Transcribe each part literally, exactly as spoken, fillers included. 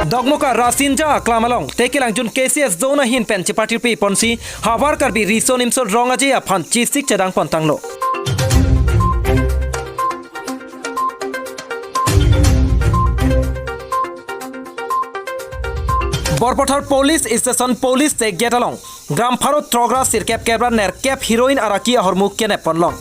Dokmoka Rasinja aklam along, Tekelangjun K C S zone ahin pen chepatirpi ponsi, Havar Karbi Riso Nimso Rong Aje aphan chesik chedang pon tanglo. Borpathar Police Station Police Check Gate along, Gram pharo throgra sirkep kep ra nerkep heroin araki ahormu kenep ponlong.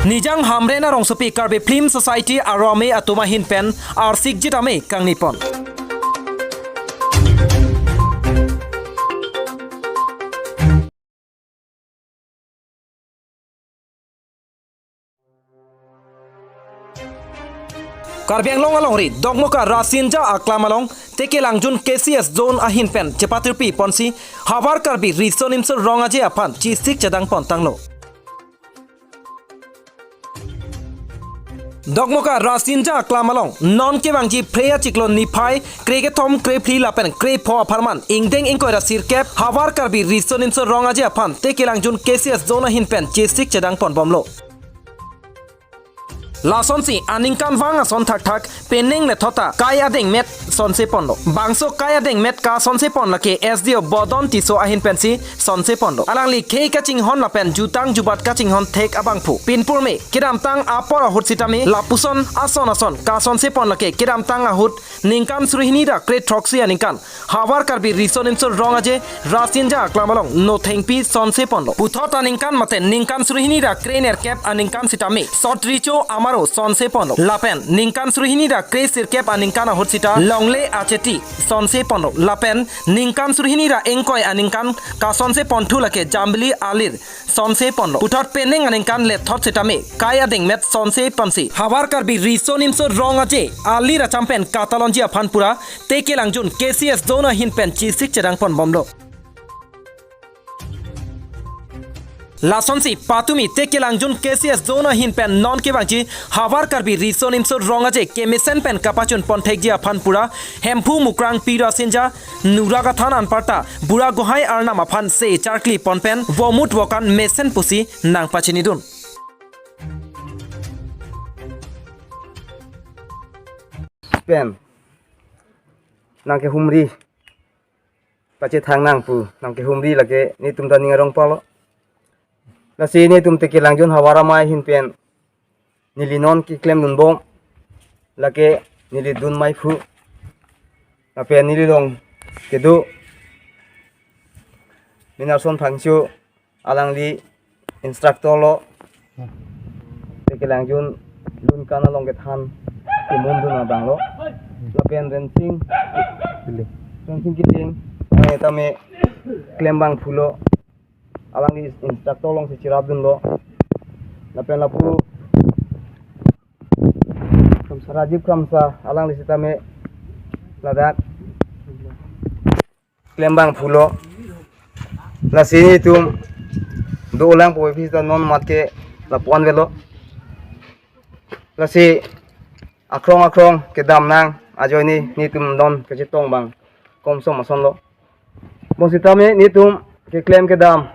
Nijang Hamren arongsopi Karbi Film Society aro amei atum ahin pen arsikjit amei kangni pon. Karbi Anglong alongri, Dokmoka Rasinja aklam along, Tekelangjun K C S zone ahin pen chepatirpi ponsi, Havar Karbi Riso Nimso Rong Aje aphan chesik chedang pon tanglo. Dokmoka Rasinja aklam along, non kevangji Phre achiklo niphai krekethom krephli lapen krepho apharman ingdeng ingkoi ra sirkep Havar Karbi Riso Nimso Rong Aje aphan Tekelangjun K C S zone ahin pen chesik chedang ponbomlo. Lasonsi aningkanvang ason thakthak penang lethot ta kai adengmet sonse ponlo. Bangso kai adengmet kasonse pon lake S D O Bodon Tisso ahin pensi sonse ponlo. Alangli khei kachinghon lapen jutang jubat kachinghon thek abangphu. Pinpurme kedamtang apor ahut sitame lapuson ason ason kasonse pon lake kedamtang ahut ningkan suri hini ra krethroksi aningkan Havar Karbi Riso Nimso Rong Aje Rasinja aklam along nothengpi sonse ponlo. Puthot aningkan mate ningkan suri hini ra krenerkep aningkan sitame Sot Recho Amaro sonse ponlo. Lapen ningkan suri hini ra kresirkep aningkan ahut sita Longle Acheti sonse ponlo. Lapen ningkan suri hini ra ingkoi aningkan kasonse ponthu lake Jambili Alir sonse ponlo. Puthot penang aningkan lethot sitame kai adengmet sonse ponsi Havar Karbi Riso Nimso Rong Aje alir acham pen katalonji aphan pura Tekelangjun K C S zone ahin pen chesik chedang ponbomlo. Lasonsi patumi Tekelangjun K C S zone ahin pen non kevangji Havar Karbi Riso Nimso Rong Aje kemesen pen kapachun ponthekji aphan pura Hemphu Mukrang Pi Rasinja Nurak Athan anparta Bura Gohai Arnam aphan se charkli pon pen vomut vokan mesen pusi nangpachinidun. Pen nangkehumri pachethang nang pu nangkehumri lake netum ta ning arong palo. Lasi netum Tekelangjun Havar Amei ahin pen neli non keklemdunbom lake neli dun maiphu. Lapen neli along kedo Minarson Phangcho, alangli instructor lo. Tekelangjun Lunkan along kethan kemumdun abang lo. Lapen Rensing Killing. Rensing Killing, eh, tame klembangphu lo. Alangli instructor alongsi cherapdunlo. Lapen lapu Kramsa, Rajiv Kramsa, alangli sitame ladak klembangphu lo. Lasi netum dolang po phi ta non mat ke lapu-an avelo. Lasi akrong akrong kedam nang ajoine netum non kachetong abang komsom ason lo. Bonsitame netum keklem kedam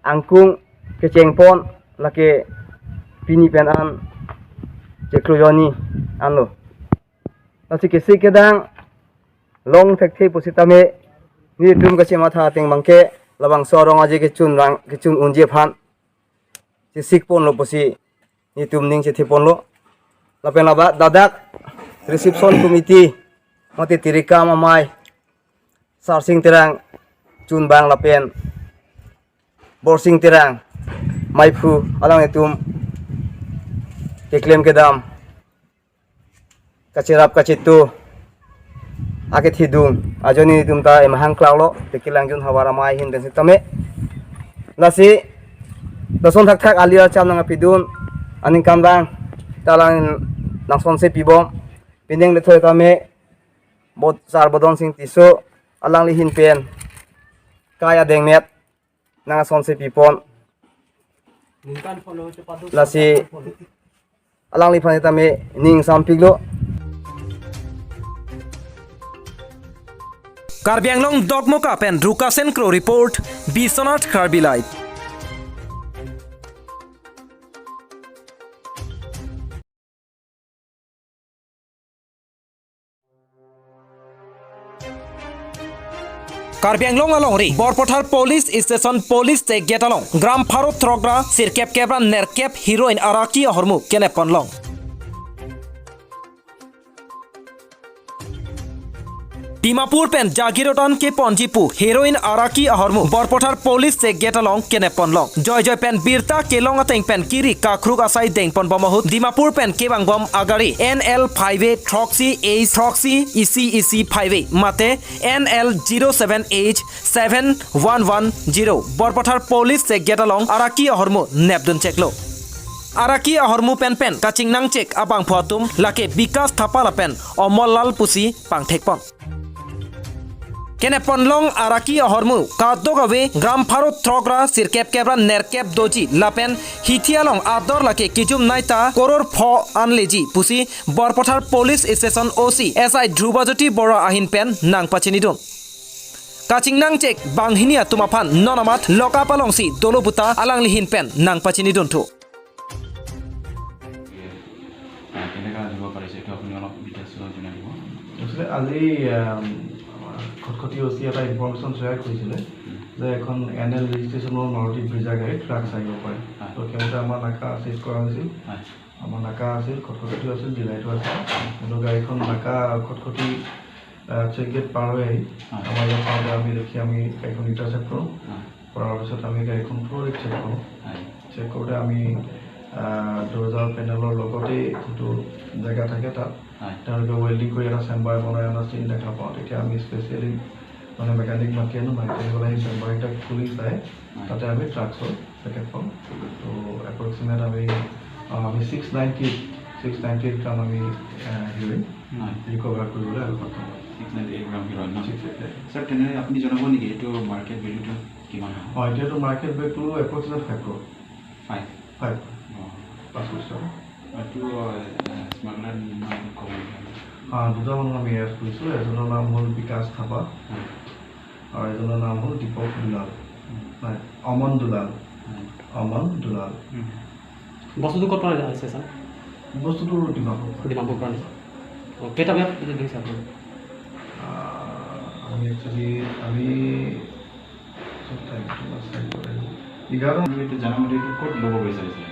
angkung kecheng pon lake pini pen an cheklo jonni anlo. Lasi kesik kedam long thekthe pusitame netum kachematha ateng abangke labangso arong aje kechun rang, kechun unji aphan chesik ponlo pusi netum ning chethi ponlo. Lapen laba dadak reception committee mate tirikam amei Sarsing Terang chunbang lapen Borsing Terang maiphu alanglitum keklem kedam kacherap kachetu akethidung ajoine netum ta emahang klak lo, Tekelangjun Havar Amei ahin pen sitame. Lasi lason thakthak alir acham nangkepidun aningkanvang ta alang nangsonse pibom. Penang lethot tame Bod-, Sar Bodon Sing Tisso alangli ahin pen kai adengmet nangsonse pipon. Lasi alangliphan tame ning sampiklo. Karbi Anglong Dokmoka pen Rukasen Kro report, Biswanath Karbi Live. Karbi Anglong alongri Borpathar Police Station Police Check Gate along gram pharo throk ra sirkep kep ra nerkep heroin araki ahormu kenep ponlong. Dimapur pen Jagirotan keponji pu heroin araki ahormu Borpathar Police Check Gate along kenep ponlong. Joijoi pen birta kelong ateng pen kiri kakruk asai dengpon bom ahut Dimapur pen kevangbom agari N L five A throksi A throksi isi isi five A mate N L zero seven H seven one one zero Borpathar Police Check Gate along araki ahormu nepdun cheklo. Araki ahormu pen pen kachingnang chek abangphu atum lake Bikas Thapa lapen Omol Lal pusi pangthekpon. Kenep ponlong araki ahormu kadokave gram pharo throk ra sirkep kep ra nerkep doji lapen hithi along ador lake kejum naita koror pho anleji pusi Borpathar Police Station O C S I Dhrubajyoti Bora ahin pen nangpachinidun. Kachingnang chek banghini atum aphan non amat lock up alongsi dolo puta alangli ahin pen nangpachinidun thu. কেনেকা দিব পাৰিছে, এইটো আপুনি অলপ ডিটেইলছ জনাই দিব। একচুৱেলি আজি, আম, আমাৰ খটখটি অ' চি এটা ইনফৰমেশ্যন শ্বেয়াৰ কৰিছিলে যে এখন এন এল ৰেজিষ্ট্ৰেশ্যনৰ মাৰুতি ব্ৰিজা গাড়ীত ড্ৰাগছ আহিব পাৰে। হয়। তো সেইমতে আমাৰ নাকা চিজ কৰা হৈছিল। হয়। আমাৰ নাকা আছিল, খটখটিটো আছিল, ডিলাইটো আছিল। কিন্তু গাড়ীখন নাকা খটখটি, আহ, চেক গেট পাৰ হৈ আহি হয়। আমাৰ ইয়াত পাওঁতে আমি দেখি আমি গাড়ীখন ইণ্টাৰচেপ্ট কৰোঁ। হয়। কৰাৰ পিছত আমি গাড়ীখন ফ্ল'ৰিত চেক কৰোঁ। হয়। চেক কৰোঁতে আমি, আহ, দৰ্জাৰ পেনেলৰ লগতেই যিটো জেগা থাকে তাত হয়। তেওঁলোকে ৱেল্ডিং কৰি এটা চেম্বাৰ বনাই অনা চিন দেখা পাওঁ। তেতিয়া আমি স্পেচিয়েলি মানে মেকানিক মাতি আনো, মাতি আনি পেলাই সেই চেম্বাৰ এটা খুলি চাই হয়। তাতে আমি ড্ৰাগছৰ পেকেটখন। তো এপ্ৰক্সিমেট আমি, আহ, আমি ছিক্স নাইণ্টি, ছিক্স নাইণ্টি গ্ৰাম আমি, আহ, হেৰইন হয়। ৰিকভাৰ কৰিবলৈ আমি সক্ষম হ'ম। Six ninety eight gram heroin ন? Six eighty eight. ছাৰ, তেনে আপুনি জনাব নেকি এইটো মাৰ্কেট ভেলুটো কিমান হ'ব? হয়, এতিয়াতো মাৰ্কেট ভেলুটো approximate five crore. Five? Five. অ। পাঁচ কোটি টকা। এইটো, এ, স্মাগলাৰ ইমান কম নেকি? হা, দুটা মানুহ আমি এৰেষ্ট কৰিছোঁ। এজনৰ নাম হ'ল বিকাশ থাপা হয়। আৰু এজনৰ নাম হ'ল দীপক দুলাল। উম। নাই, অমন দুলাল। উম। অমন দুলাল। উম। বস্তুটো ক'ৰ পৰা আহিছে, ছাৰ? বস্তুটো ডিমাপুৰ পৰা। ডিমাপুৰ পৰা আনিছে। অ, কেইটা বজাত ধৰিছে আপুনি? আহ, আমি একচুৱেলি, আমি চব টাইমটো আছে, এঘাৰ। আমি এইটো জানা মতে এইটো ক'ত ল'ব বিচাৰিছিলে?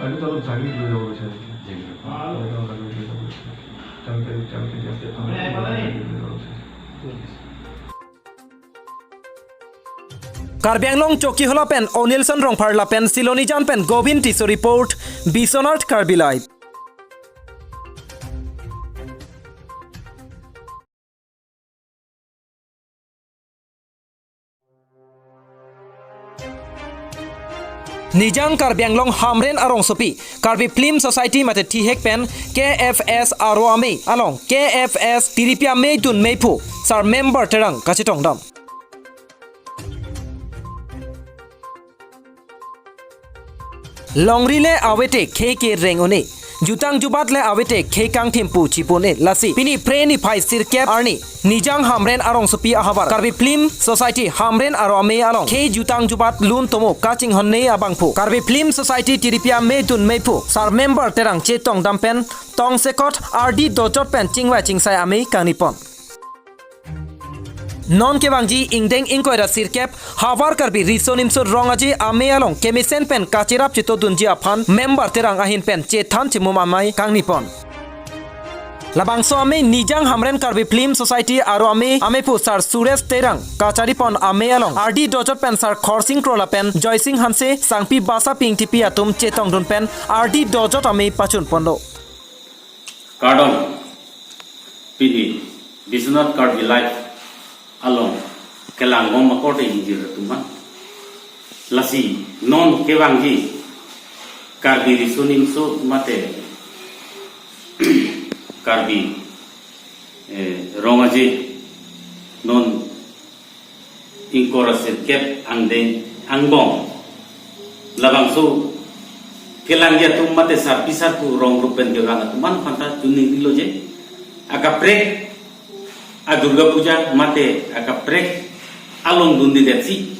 এইটো অলপ জাগিৰোড লৈ যাব বিচাৰিছিলে। জাগিৰোড। হয়, অলপ জাগিৰোড লৈ যাব বিচাৰিছিলে। তেওঁলোকে, তেওঁলোকে এতিয়া জাগিৰোড লৈ যাব বিচাৰিছিলে। Karbi Anglong Chokihola pen Onilson Rongphar lapen Silonijan pen Gobin Tisso report, Biswanath Karbi Live. Nijang Karbi Anglong Hamren arongsopi Karbi Film Society mate thihek pen K F S aro amei along K F S tiripi amei dun meiphu sar member Terang kachetongdam. Longri le avete khei kereng un-e. Jutang jubat le avete khei kangthim pu chipon-e. Lasi pini Phre niphai sirkep arni Nijang Hamren arongsopi ahavar Karbi Film Society Hamren aro amei along khei jutang jubat lun tomo kachinghon-ne abangphu Karbi Film Society tiripi amei dun meiphu sar member Terang chetongdam pen tongsekot ardi dojot pen chingvai chingsai amei kangnipon. Non kevangji ingdeng ingkoi ra sirkep Havar Karbi Riso Nimso Rong Aje amei along kemesen pen kacherap chetodunji aphan member Terang ahin pen chethan chemum amei kangnipon. Labangso amei Nijang Hamren Karbi Film Society aro amei ameiphu sar Suresh Terang kacharipon amei along ardi dojot pen sar Khorsing Kro lapen Joysing Hanse, Sangpi Basa Pingtipi atum chetongdun pen ardi dojot amei pachunponlo. Kardom, pini Biswanath Karbi Live along kelangbom akorte ingjir atum aphan. Lasi non kevangji Karbi Riso Nimso mate Karbi, eh, Rong Aje non ingkoi ra sirkep angdeng angbong. Labangso kelangji atum mate sarpi sarpo rong rup pen kevang atum aphan ta chuningri lo je. Akaprek a Durga Puja mate akaprek along dundedetsi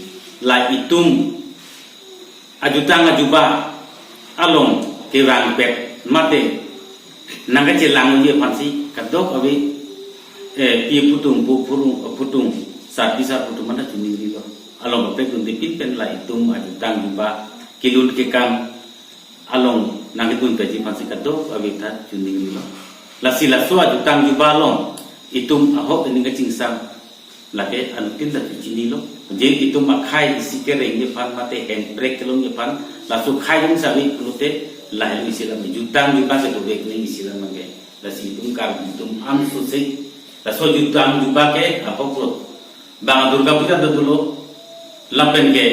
la itum ajutang ajuba along kevangpet mate nangkachelangji aphansi kadokave, eh, pi phutung pu phurung, phutung Sarpi sarpo atum anta chiningrilo. Along kaprek dunde pinpen la itum ajutang juba kelun kekam along nangkedun peji aphansi kadokave ta chiningrilo. Lasi laso ajutang juba along itum ahok ening kachingsam lake anuttin ta chinilo. Je itum akhai isi kerengji aphan mate hemprek kelongji aphan laso khai jong save pulote lahelo isi alam jutang juba ke dovek nang isi alam ke. Lasi itum Karbi atum amsose laso jutang juba ke ahoklo. Bang Durga Puja ta dolo, lapen ke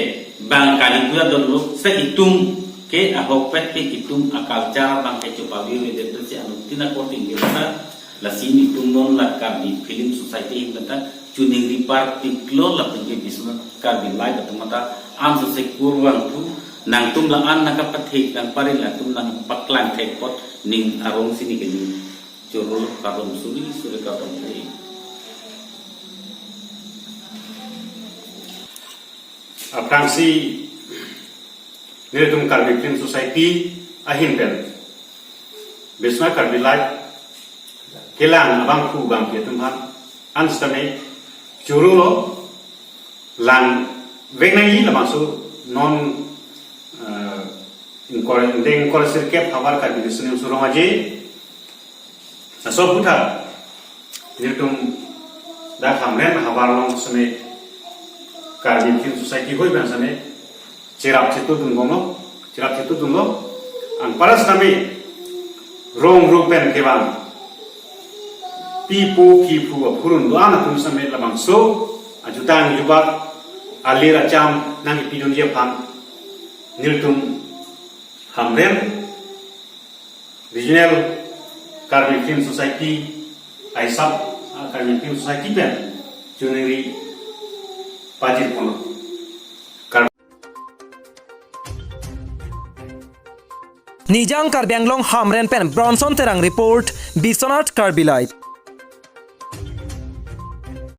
bang Kali Puja ta dolo, se itum ke ahokpet ke itum a-culture abang ke chepavir-ve det si anuttin akorte ingir ta, lasi itum non la Karbi Film Society ahin ta chiningri parpiklo lapen ke Biswanath Karbi Live atum ta amsose kurvangthu nangtum la-an nangkapathe nangpari latum nangpaklang thek apot ning arong si neli ke ning choro kardom suri suri kardom suri. Aphrangsi nelitum Karbi Film Society ahin pen Biswanath Karbi Live kelang abangphu bangphi atum aphan an sitame chorolo, langvek nangji labangso non, eh, ingkoi, ingdeng ingkoi ra sirkep havar Karbi Riso Nimso Rong Aje. Laso aphuthak nelitum dak Hamren havar along sitame Karbi Film Society hoi pen sitame cherap chetudun bomlo, cherap chetudunlo. Anparta sitame rong rup pen kevang pipo kiphu aphurun do-an atum sitame labangso ajutang juba alir acham nangkepidunji aphan nelitum Hamren Regional Karbi Film Society aisap, ah, Karbi Film Society pen chiningri pajirponlo. Nijang Karbi Anglong Hamren pen Bronson Terang report, Biswanath Karbi Live.